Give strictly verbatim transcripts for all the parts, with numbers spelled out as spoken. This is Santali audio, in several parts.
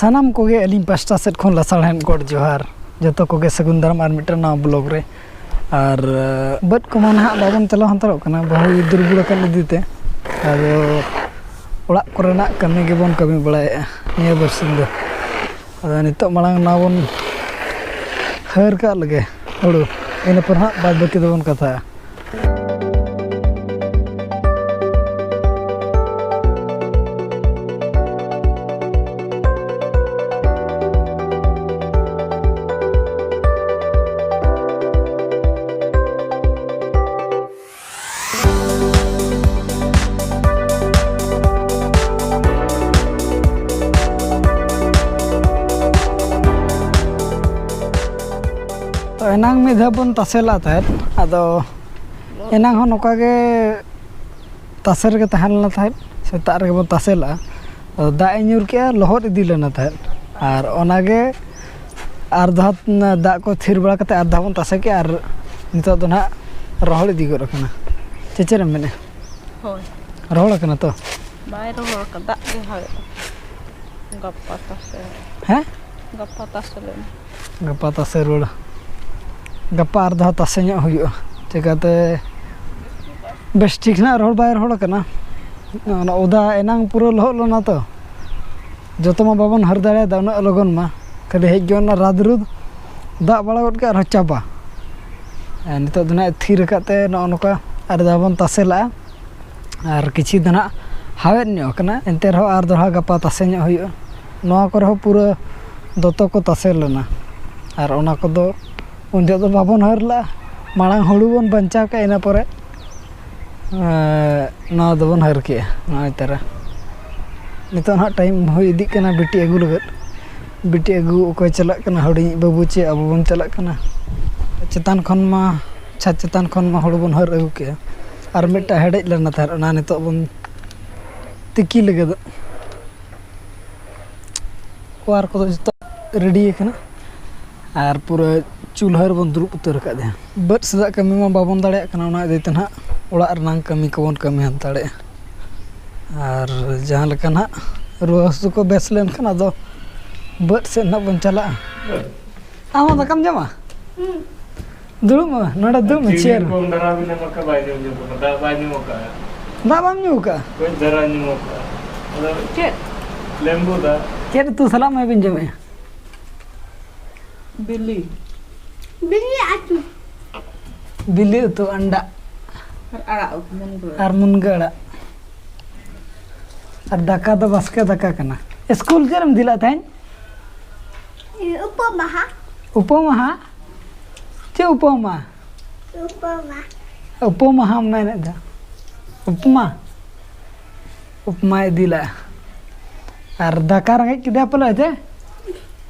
ᱥᱟᱱᱟᱢ ᱠᱚᱜᱮ ᱟᱹᱞᱤᱧ ᱯᱟᱥᱴᱟ ᱥᱮᱫ ᱠᱷᱚᱱ ᱞᱟᱥᱟᱲᱦᱮᱫ ᱜᱚᱰ ᱡᱚᱦᱟᱨ᱾ ᱡᱚᱛᱚ ᱠᱚᱜᱮ ᱥᱟᱹᱜᱩᱱ ᱫᱟᱨᱟᱢ ᱟᱨ ᱢᱤᱫᱴᱟᱝ ᱱᱟᱣᱟ ᱵᱞᱚᱜ ᱨᱮ᱾ ᱟᱨ ᱵᱟᱹᱫᱽ ᱠᱚᱢᱟ ᱱᱟᱦᱟᱜ ᱵᱟᱵᱚᱱ ᱪᱟᱞᱟᱣ ᱦᱟᱛᱟᱲᱚᱜ ᱠᱟᱱᱟ, ᱵᱟᱹᱦᱩᱭ ᱫᱩᱨᱵᱚᱞ ᱟᱠᱟᱱ ᱤᱫᱤ ᱛᱮ᱾ ᱟᱫᱚ ᱚᱲᱟᱜ ᱠᱚᱨᱮᱱᱟᱜ ᱠᱟᱹᱢᱤ ᱜᱮᱵᱚᱱ ᱠᱟᱹᱢᱤ ᱵᱟᱲᱟᱭᱮᱫᱼᱟ ᱱᱤᱭᱟᱹ ᱵᱟᱨᱥᱤᱧ ᱫᱚ᱾ ᱟᱫᱚ ᱱᱤᱛᱚᱜ ᱢᱟᱲᱟᱝ ᱱᱚᱣᱟ ᱵᱚᱱ ᱦᱟᱹᱨ ᱠᱟᱜ ᱞᱮᱜᱮ ᱦᱩᱲᱩ, ᱤᱱᱟᱹ ᱯᱚᱨ ᱦᱟᱸᱜ ᱵᱟᱫᱽ ᱵᱟᱹᱠᱤ ᱫᱚᱵᱚᱱ ᱠᱟᱛᱷᱟᱜᱼᱟ᱾ ᱛᱚ, ᱮᱱᱟᱝ ᱢᱤᱫ ᱫᱷᱟᱣ ᱵᱚᱱ ᱛᱟᱥᱮ ᱞᱟᱜ ᱛᱟᱦᱮᱸᱫ, ᱟᱫᱚ ᱮᱱᱟᱝ ᱦᱚᱸ ᱱᱚᱝᱠᱟ ᱜᱮ ᱛᱟᱥᱮ ᱨᱮᱜᱮ ᱛᱟᱦᱮᱸ ᱞᱮᱱᱟ ᱛᱟᱦᱮᱸᱫ᱾ ᱥᱮᱛᱟᱜ ᱨᱮᱜᱮ ᱵᱚᱱ ᱛᱟᱥᱮ ᱞᱟᱜᱼᱟ᱾ ᱟᱫᱚ ᱫᱟᱜ ᱮ ᱧᱩᱨ ᱠᱮᱜᱼᱟ, ᱞᱚᱦᱚᱫ ᱤᱫᱤ ᱞᱮᱱᱟ ᱛᱟᱦᱮᱸᱫ᱾ ᱟᱨ ᱚᱱᱟᱜᱮ ᱟᱨ ᱫᱷᱟᱣ ᱫᱟᱜ ᱠᱚ ᱛᱷᱤᱨ ᱵᱟᱲᱟ ᱠᱟᱛᱮ ᱟᱨ ᱫᱷᱟᱣ ᱵᱚᱱ ᱛᱟᱥᱮ ᱠᱮᱜᱼᱟ᱾ ᱟᱨ ᱱᱤᱛᱚᱜ ᱫᱚ ᱱᱟᱦᱟᱜ ᱨᱚᱦᱚᱲ ᱤᱫᱤ ᱜᱚᱫ ᱟᱠᱟᱱᱟ᱾ ᱪᱮ ᱪᱮᱫ ᱮᱢ ᱢᱮᱱᱮᱫᱼᱟ? ᱦᱳᱭ᱾ ᱨᱚᱦᱚᱲ ᱟᱠᱟᱱᱟ ᱛᱚ? ᱵᱟᱭ ᱨᱚᱦᱚᱲ ᱟᱠᱟᱱᱟ, ᱫᱟᱜ ᱜᱮ ᱦᱟᱣᱮᱫᱼᱟ᱾ ᱜᱟᱯᱟ ᱛᱟᱥᱮ᱾ ᱦᱮᱸ? ᱜᱟᱯᱟ ᱛᱟᱥᱮ ᱞᱮᱱᱟ᱾ ᱜᱟᱯᱟ ᱛᱟᱥᱮ ᱨᱩᱣᱟᱹᱲ᱾ ᱜᱟᱯᱟ ᱟᱨ ᱫᱷᱟᱣ ᱛᱟᱥᱮ ᱧᱚᱜ ᱦᱩᱭᱩᱜᱼᱟ᱾ ᱪᱤᱠᱟᱹᱛᱮ ᱵᱮᱥ ᱴᱷᱤᱠ ᱱᱟᱦᱟᱜ ᱨᱚᱦᱚᱲ ᱵᱟᱭ ᱨᱚᱦᱚᱲ ᱟᱠᱟᱱᱟ᱾ ᱚᱱᱟ ᱚᱫᱟ ᱮᱱᱟᱝ ᱯᱩᱨᱟᱹ ᱞᱚᱦᱚᱫ ᱞᱮᱱᱟ ᱛᱚ᱾ ᱡᱚᱛᱚ ᱢᱟ ᱵᱟᱵᱚᱱ ᱦᱟᱹᱨ ᱫᱟᱲᱮᱭᱟᱫᱟ ᱩᱱᱟᱹᱜ ᱞᱚᱜᱚᱱ ᱢᱟ᱾ ᱠᱷᱟᱹᱞᱤ ᱦᱮᱡ ᱜᱚᱫ ᱮᱱᱟ ᱨᱟᱫᱽᱨᱩᱫᱽ, ᱫᱟᱜ ᱵᱟᱲᱟ ᱜᱚᱫ ᱠᱮᱫ ᱟᱨᱦᱚᱸ ᱪᱟᱵᱟ᱾ ᱟᱨ ᱱᱤᱛᱚᱜ ᱫᱚ ᱱᱟᱦᱟᱜ ᱛᱷᱤᱨ ᱟᱠᱟᱫ ᱛᱮ ᱱᱚᱜᱼᱚ ᱱᱚᱝᱠᱟ ᱟᱨ ᱫᱷᱟᱣ ᱵᱚᱱ ᱛᱟᱥᱮ ᱞᱟᱜᱼᱟ᱾ ᱟᱨ ᱠᱤᱪᱷᱤ ᱫᱚ ᱱᱟᱦᱟᱜ ᱦᱟᱣᱮᱫ ᱧᱚᱜ ᱟᱠᱟᱱᱟ, ᱮᱱᱛᱮ ᱨᱮᱦᱚᱸ ᱟᱨ ᱫᱚᱦᱲᱟ ᱜᱟᱯᱟ ᱛᱟᱥᱮ ᱧᱚᱜ ᱦᱩᱭᱩᱜᱼᱟ᱾ ᱱᱚᱣᱟ ᱠᱚᱨᱮ ᱦᱚᱸ ᱯᱩᱨᱟᱹ ᱫᱚᱛᱚ ᱠᱚ ᱛᱟᱥᱮ ᱞᱮᱱᱟ, ᱟᱨ ᱚᱱᱟ ᱠᱚᱫᱚ ᱩᱱ ᱡᱚᱦᱚᱜ ᱫᱚ ᱵᱟᱵᱚᱱ ᱦᱟᱹᱨ ᱞᱟᱜᱼᱟ᱾ ᱢᱟᱲᱟᱝ ᱦᱩᱲᱩ ᱵᱚᱱ ᱵᱟᱧᱪᱟᱣ ᱠᱟᱜᱼᱟ, ᱤᱱᱟᱹ ᱯᱚᱨᱮ, ᱮᱸ, ᱱᱚᱣᱟ ᱫᱚᱵᱚᱱ ᱦᱟᱹᱨ ᱠᱮᱜᱼᱟ᱾ ᱱᱚᱜᱼᱚᱭ ᱛᱟᱨᱟ ᱱᱤᱛᱚᱜ ᱱᱟᱦᱟᱜ ᱴᱟᱭᱤᱢ ᱦᱩᱭ ᱤᱫᱤᱜ ᱠᱟᱱᱟ ᱵᱤᱴᱤ ᱟᱹᱜᱩ ᱞᱟᱹᱜᱤᱫ᱾ ᱵᱤᱴᱤ ᱟᱹᱜᱩ ᱚᱠᱚᱭ ᱪᱟᱞᱟᱜ ᱠᱟᱱᱟ? ᱦᱩᱰᱤᱧ ᱵᱟᱹᱵᱩ ᱪᱮ ᱟᱵᱚ ᱵᱚᱱ ᱪᱟᱞᱟᱜ ᱠᱟᱱᱟ? ᱪᱮᱛᱟᱱ ᱠᱷᱚᱱ ᱢᱟ, ᱪᱷᱟᱫᱽ ᱪᱮᱛᱟᱱ ᱠᱷᱚᱱ ᱢᱟ ᱦᱩᱲᱩ ᱵᱚᱱ ᱦᱟᱹᱨ ᱟᱹᱜᱩ ᱠᱮᱜᱼᱟ, ᱟᱨ ᱢᱤᱫᱴᱟᱝ ᱦᱮᱰᱮᱡ ᱞᱮᱱᱟ ᱛᱟᱦᱮᱸᱫ, ᱚᱱᱟ ᱱᱤᱛᱚᱜ ᱵᱚᱱ ᱛᱤᱠᱤ ᱞᱟᱹᱜᱤᱫ᱾ ᱚᱣᱟᱨ ᱠᱚᱫᱚ ᱡᱚᱛᱚ ᱨᱮᱰᱤ ᱟᱠᱟᱱᱟ, ᱟᱨ ᱯᱩᱨᱟᱹ ᱪᱩᱞᱦᱟᱹ ᱨᱮᱵᱚᱱ ᱫᱩᱲᱩᱵ ᱩᱛᱟᱹᱨ ᱟᱠᱟᱫᱮᱭᱟ᱾ ᱵᱟᱹᱫᱽ ᱥᱮᱫᱟᱜ ᱠᱟᱹᱢᱤ ᱢᱟ ᱵᱟᱵᱚᱱ ᱫᱟᱲᱮᱭᱟᱜ ᱠᱟᱱᱟ, ᱚᱱᱟ ᱤᱫᱤ ᱛᱮ ᱱᱟᱦᱟᱜ ᱚᱲᱟᱜ ᱨᱮᱱᱟᱜ ᱠᱟᱹᱢᱤ ᱠᱚᱵᱚᱱ ᱠᱟᱹᱢᱤ ᱦᱟᱛᱟᱲᱮᱜᱼᱟ᱾ ᱟᱨ ᱡᱟᱦᱟᱸ ᱞᱮᱠᱟ ᱱᱟᱦᱟᱜ ᱨᱩᱣᱟᱹ ᱦᱟᱹᱥᱩ ᱠᱚ ᱵᱮᱥ ᱞᱮᱱᱠᱷᱟᱱ ᱟᱫᱚ ᱵᱟᱹᱫᱽ ᱥᱮᱫ ᱱᱟᱜ ᱵᱚᱱ ᱪᱟᱞᱟᱜᱼᱟ᱾ ᱟᱢ ᱦᱚᱸ ᱫᱟᱠᱟᱢ ᱡᱚᱢᱟ? ᱦᱩᱸ᱾ ᱫᱩᱲᱩᱵ ᱢᱮ, ᱱᱚᱰᱮ ᱫᱩᱲᱩᱵ ᱢᱮ, ᱪᱤᱱᱤ ᱪᱮᱭᱟᱨ ᱨᱮ᱾ ᱠᱚᱢ ᱫᱷᱟᱨᱟ ᱵᱤᱱ ᱮᱢ ᱟᱠᱟᱫ, ᱵᱟᱭ ᱧᱩ, ᱧᱩ ᱠᱟᱱᱟ, ᱫᱟᱜ ᱵᱟᱭ ᱧᱩ ᱟᱠᱟᱫᱼᱟ᱾ ᱫᱟᱜ ᱵᱟᱢ ᱧᱩ ᱟᱠᱟᱫᱼᱟ? ᱠᱟᱹᱡ ᱫᱷᱟᱨᱟ ᱧᱩ ᱟᱠᱟᱫᱼᱟ᱾ ᱟᱫᱚ ᱪᱮᱫ? ᱞᱮᱢᱵᱩ ᱫᱟᱜ᱾ ᱪᱮᱫ ᱩᱛᱩ ᱥᱟᱞᱟᱜ ᱢᱮ ᱵᱤᱱ ᱡᱚᱢᱮᱜᱼᱟ? ᱵᱤᱞᱤ᱾ ᱵᱤᱞᱤ ᱟᱹᱛᱩ᱾ ᱵᱤᱞᱤ ᱩᱛᱩ, ᱟᱱᱰᱟ᱾ ᱟᱨ ᱟᱲᱟᱜ ᱩᱛᱩ, ᱢᱩᱱᱜᱟᱹ ᱟᱲᱟᱜ᱾ ᱟᱨ ᱢᱩᱱᱜᱟᱹ ᱟᱲᱟᱜ᱾ ᱟᱨ ᱫᱟᱠᱟ ᱫᱚ ᱵᱟᱥᱠᱮ ᱫᱟᱠᱟ ᱠᱟᱱᱟ᱾ ᱥᱠᱩᱞ ᱪᱮᱫ ᱮᱢ ᱤᱫᱤ ᱞᱮᱫ ᱛᱟᱦᱮᱸᱫ? ᱩᱯᱚᱢᱟᱦᱟ᱾ ᱩᱯᱚᱢᱟᱦᱟ? ᱪᱮᱫ ᱩᱯᱚᱢᱟ? ᱩᱯᱚᱢᱟ᱾ ᱩᱯᱚᱢᱟᱦᱟᱢ ᱢᱮᱱᱮᱫ ᱫᱚ? ᱩᱯᱢᱟ? ᱩᱯᱢᱟᱭ ᱤᱫᱤ ᱞᱮᱫᱼᱟ᱾ ᱟᱨ ᱫᱟᱠᱟ ᱨᱮᱸᱜᱮᱡ ᱠᱮᱫᱮᱭᱟ ᱯᱟᱞᱮ ᱪᱮ?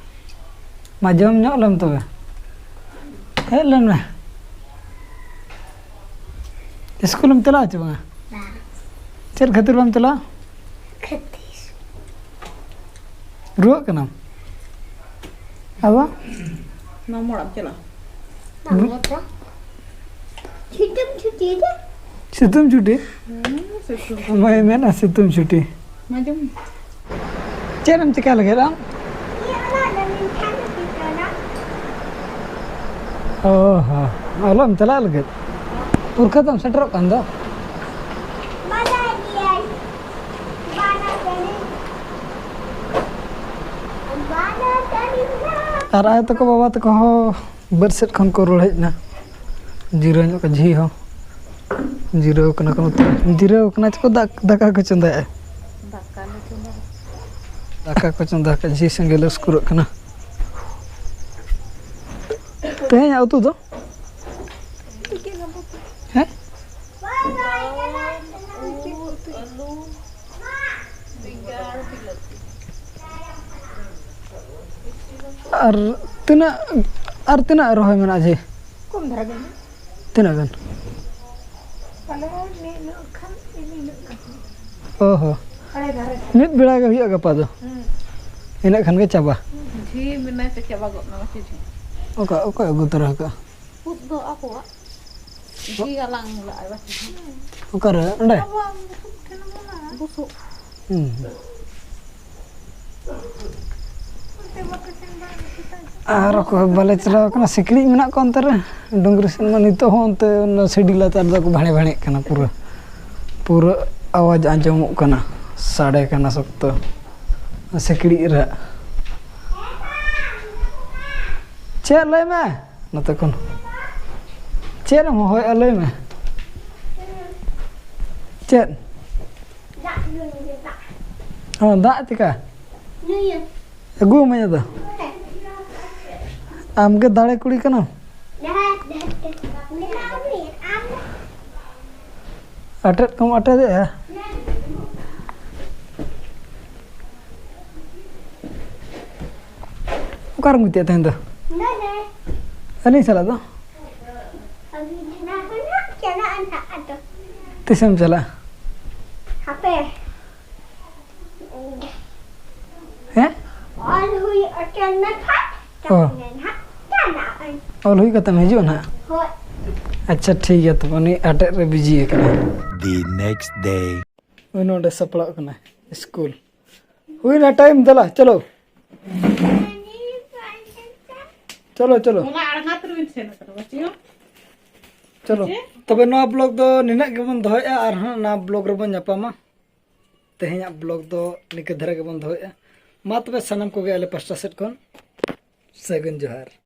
ᱢᱟ ᱡᱚᱢ ᱧᱚᱜ ᱞᱮᱢ ᱛᱚᱵᱮ᱾ ᱦᱮᱡ ᱞᱮᱱ ᱢᱮ᱾ ᱥᱠᱩᱞᱮᱢ ᱪᱟᱞᱟᱜᱼᱟ ᱪᱮ ᱵᱟᱝᱟ? ᱵᱟᱝ᱾ ᱪᱮᱫ ᱠᱷᱟᱹᱛᱤᱨ ᱵᱟᱢ ᱪᱟᱞᱟᱜᱼᱟ? ᱠᱷᱟᱹᱛᱤᱨ᱾ ᱨᱩᱣᱟᱹᱜ ᱠᱟᱱᱟᱢ? ᱟᱫᱚ? ᱢᱟᱢᱚ ᱚᱲᱟᱜ ᱮᱢ ᱪᱟᱞᱟᱜᱼᱟ? ᱵᱟᱝ ᱜᱚ᱾ ᱥᱤᱛᱩᱝ ᱪᱷᱩᱴᱤ ᱨᱮ᱾ ᱥᱤᱛᱩᱝ ᱪᱷᱩᱴᱤ? ᱦᱩᱸ, ᱥᱤᱛᱩᱝ᱾ ᱢᱟᱭ ᱢᱮᱱᱟ ᱥᱤᱛᱩᱝ ᱪᱷᱩᱴᱤ᱾ ᱢᱟ ᱡᱚᱢ ᱢᱮ᱾ ᱪᱮᱫ ᱮᱢ ᱪᱤᱠᱟ ᱞᱟᱹᱜᱤᱫ ᱟᱢ? ᱤᱭᱟᱹ ᱚᱱᱟ ᱫᱚ ᱱᱤᱝᱠᱟᱹ ᱫᱚ ᱪᱤᱠᱟᱹ ᱫᱚ᱾ ᱚ ᱦᱚᱸ, ᱚᱞᱚᱜ ᱮᱢ ᱪᱟᱞᱟᱜ ᱞᱟᱹᱜᱤᱫ? ᱯᱩᱨᱠᱷᱟᱹ ᱫᱚᱢ ᱥᱮᱴᱮᱨᱚᱜ ᱠᱟᱱ ᱫᱚ? ᱵᱟᱰᱟᱭ ᱜᱤᱭᱟᱹᱧ᱾ ᱵᱟᱰᱟᱭ ᱜᱤᱭᱟᱹᱧ᱾ ᱟᱨ ᱟᱭᱳ ᱛᱟᱠᱚ, ᱵᱟᱵᱟ ᱛᱟᱠᱚ ᱦᱚᱸ ᱵᱟᱹᱫᱽ ᱥᱮᱫ ᱠᱷᱚᱱ ᱠᱚ ᱨᱩᱣᱟᱹᱲ ᱦᱮᱡ ᱮᱱᱟ᱾ ᱡᱤᱨᱟᱹᱣ ᱧᱚᱜ ᱠᱟᱱᱟ ᱡᱷᱤ ᱦᱚᱸ᱾ ᱡᱤᱨᱟᱹᱣ ᱠᱟᱱᱟ ᱠᱚ ᱱᱚᱛᱮ᱾ ᱡᱤᱨᱟᱹᱣ ᱠᱟᱱᱟ ᱪᱚᱠᱚ, ᱫᱟᱠ-, ᱫᱟᱠᱟ ᱠᱚ ᱪᱚᱸᱫᱟᱭᱮᱫᱼᱟ᱾ ᱫᱟᱠᱟ ᱞᱮ ᱪᱚᱸᱫᱟ᱾ ᱫᱟᱠᱟ ᱠᱚ ᱪᱚᱸᱫᱟ ᱟᱠᱟᱫ, ᱡᱷᱤ ᱥᱮᱸᱜᱮᱞ ᱞᱮ ᱩᱥᱠᱩᱨᱚᱜ ᱠᱟᱱᱟ᱾ ᱛᱮᱦᱮᱧᱟᱜ ᱩᱛᱩ ᱫᱚ? ᱦᱮᱸ? ᱵᱮᱸᱜᱟᱲ, ᱵᱤᱞᱟᱹᱛᱤ᱾ ᱟᱨ ᱛᱤᱱᱟᱹᱜ, ᱟᱨ ᱛᱤᱱᱟᱹᱜ ᱨᱚᱦᱚᱭ ᱢᱮᱱᱟᱜᱼᱟ ᱡᱮ? ᱠᱚᱢ ᱫᱷᱟᱨᱟ ᱜᱮ ᱢᱮᱱᱟᱜᱼᱟ᱾ ᱛᱤᱱᱟᱹᱜ ᱜᱟᱱ? ᱯᱟᱞᱮ ᱱᱤᱱᱟᱹᱜ ᱠᱷᱟᱱ, ᱱᱤᱱᱟᱹᱜ ᱠᱷᱟᱱ᱾ ᱚ ᱦᱚᱸ᱾ ᱟᱲᱮ ᱫᱷᱟᱨᱮ ᱫᱷᱟᱨᱮ᱾ ᱢᱤᱫ ᱵᱮᱲᱟ ᱜᱮ ᱦᱩᱭᱩᱜᱼᱟ ᱜᱟᱯᱟ ᱫᱚ? ᱦᱩᱸ᱾ ᱤᱱᱟᱹᱜ ᱠᱷᱟᱱ ᱜᱮ ᱪᱟᱵᱟ? ᱡᱷᱤ ᱢᱮᱱᱟᱭ ᱛᱮ ᱪᱟᱵᱟ ᱜᱚᱫ ᱱᱟ ᱢᱟᱥᱮ ᱡᱷᱤ᱾ ᱚᱠᱟ, ᱚᱠᱚᱭ ᱟᱹᱜᱩ ᱛᱚᱨᱟ ᱟᱠᱟᱫᱼᱟ? ᱩᱫ ᱫᱚ ᱟᱠᱚᱣᱟᱜ᱾ ᱜᱷᱤ ᱜᱟᱞᱟᱝ ᱞᱟᱜᱼᱟᱭ ᱵᱟᱥᱮ᱾ ᱚᱠᱟᱨᱮ? ᱚᱸᱰᱮ? ᱟᱵᱚᱣᱟᱜ ᱵᱩᱥᱩᱵ ᱴᱷᱮᱱ ᱢᱮᱱᱟᱜᱼᱟ᱾ ᱵᱩᱥᱩᱵ᱾ ᱦᱩᱸ᱾ ᱟᱨ ᱚᱠᱚᱭ ᱵᱟᱞᱮ ᱪᱟᱞᱟᱣ ᱠᱟᱱᱟ, ᱥᱤᱠᱲᱤᱡ ᱢᱮᱱᱟᱜ ᱠᱚᱣᱟ ᱚᱱᱛᱮ ᱨᱮ᱾ ᱰᱩᱝᱨᱤ ᱥᱮᱱ ᱢᱟ ᱱᱤᱛᱚᱜ ᱦᱚᱸ ᱚᱱᱛᱮ ᱚᱱᱟ ᱥᱤᱰᱤ ᱞᱟᱛᱟᱨ ᱫᱚᱠᱚ ᱵᱷᱟᱬᱮ ᱵᱷᱟᱬᱮᱜ ᱠᱟᱱᱟ, ᱯᱩᱨᱟᱹ, ᱯᱩᱨᱟᱹ ᱟᱣᱟᱡᱽ ᱟᱸᱡᱚᱢᱚᱜ ᱠᱟᱱᱟ, ᱥᱟᱰᱮ ᱠᱟᱱᱟ ᱥᱚᱠᱛᱚ ᱥᱤᱠᱲᱤᱡ ᱨᱟᱜ᱾ ᱪᱮᱫ ᱞᱟᱹᱭ ᱢᱮ ᱱᱚᱛᱮ ᱠᱷᱚᱱ? ᱪᱮᱫ ᱮᱢ ᱦᱚᱦᱚᱭᱮᱫᱼᱟ ᱞᱟᱹᱭ ᱢᱮ? ᱪᱮᱫ? ᱫᱟᱜ ᱧᱩᱭ ᱢᱮ, ᱫᱟᱜ᱾ ᱦᱚᱸ, ᱫᱟᱜ ᱪᱤᱠᱟ? ᱧᱩᱭᱟᱹᱧ᱾ ᱟᱹᱜᱩ ᱟᱹᱢᱟᱹᱧ ᱟᱫᱚ᱾ ᱦᱮᱸ᱾ ᱟᱢ ᱜᱮ ᱫᱟᱲᱮ ᱠᱩᱲᱤ ᱠᱟᱱᱟᱢ᱾ ᱡᱟᱦᱟᱸᱭ ᱡᱟᱦᱟᱸ ᱛᱮ ᱢᱮᱱᱟᱜ ᱢᱮᱭᱟ, ᱟᱢ ᱫᱚ᱾ ᱟᱴᱮᱫ ᱠᱚᱢ ᱟᱴᱮᱫᱮᱜᱼᱟ? ᱚᱠᱟᱨᱮᱢ ᱜᱤᱛᱤᱡᱼᱟ ᱛᱮᱦᱮᱧ ᱫᱚ? ᱱᱚᱰᱮ᱾ ᱟᱹᱞᱤᱧ ᱥᱟᱞᱟᱜ ᱫᱚ? ᱟᱹᱵᱤᱱ ᱫᱚ ᱱᱟᱦᱟᱜ ᱪᱟᱞᱟᱜᱼᱟ ᱱᱟᱦᱟᱜ ᱟᱫᱚ᱾ ᱛᱤᱥᱮᱢ ᱪᱟᱞᱟᱜᱼᱟ? ᱦᱟᱯᱮ᱾ ᱦᱮᱸ? ᱚᱞ ᱦᱩᱭ ᱦᱚᱪᱚ ᱞᱮᱠᱷᱟᱱ ᱚ᱾ ᱛᱟᱦᱞᱮ ᱱᱟᱦᱟᱜ ᱪᱟᱞᱟᱜ ᱟᱹᱧ᱾ ᱚᱞ ᱦᱩᱭ ᱠᱟᱛᱮᱢ ᱦᱤᱡᱩᱜᱼᱟ ᱱᱟᱦᱟᱜ? ᱦᱳᱭ᱾ ᱟᱪᱪᱷᱟ, ᱴᱷᱤᱠ ᱜᱮᱭᱟ, ᱛᱚᱵᱮ ᱩᱱᱤ ᱟᱴᱮᱫ ᱨᱮ ᱵᱤᱡᱤ ᱟᱠᱟᱱᱟᱭ᱾ The next day. ᱩᱱᱤ ᱱᱚᱰᱮ ᱥᱟᱯᱲᱟᱜ ᱠᱟᱱᱟᱭ ᱥᱠᱩᱞ᱾ ᱦᱩᱭᱱᱟ ᱴᱟᱭᱤᱢ, ᱫᱮᱞᱟ, ᱪᱚᱞᱚ᱾ ᱪᱚᱞᱚ, ᱪᱚᱞᱚ᱾ ᱦᱚᱞᱟ ᱟᱲᱜᱟᱛ ᱨᱮᱵᱤᱱ ᱥᱮᱱ ᱟᱠᱟᱱᱟ, ᱵᱟᱹᱪᱤᱭᱟᱹ? ᱪᱚᱞᱚ᱾ ᱪᱮᱫ? ᱛᱚᱵᱮ ᱱᱚᱣᱟ ᱵᱞᱚᱜ ᱫᱚ ᱱᱤᱱᱟᱹᱜ ᱜᱮᱵᱚᱱ ᱫᱚᱦᱚᱭᱮᱫᱼᱟ, ᱟᱨᱦᱚᱸ ᱱᱟᱣᱟ ᱵᱞᱚᱜ ᱨᱮᱵᱚᱱ ᱧᱟᱯᱟᱢᱟ᱾ ᱛᱮᱦᱮᱧᱟᱜ ᱵᱞᱚᱜ ᱫᱚ ᱱᱤᱝᱠᱟᱹ ᱫᱷᱟᱨᱟ ᱜᱮᱵᱚᱱ ᱫᱚᱦᱚᱭᱮᱫᱼᱟ᱾ ᱢᱟ ᱛᱚᱵᱮ ᱥᱟᱱᱟᱢ ᱠᱚᱜᱮ ᱟᱞᱮ ᱯᱟᱥᱴᱟ ᱥᱮᱫ ᱠᱷᱚᱱ ᱥᱟᱹᱜᱩᱱ ᱡᱚᱦᱟᱨ᱾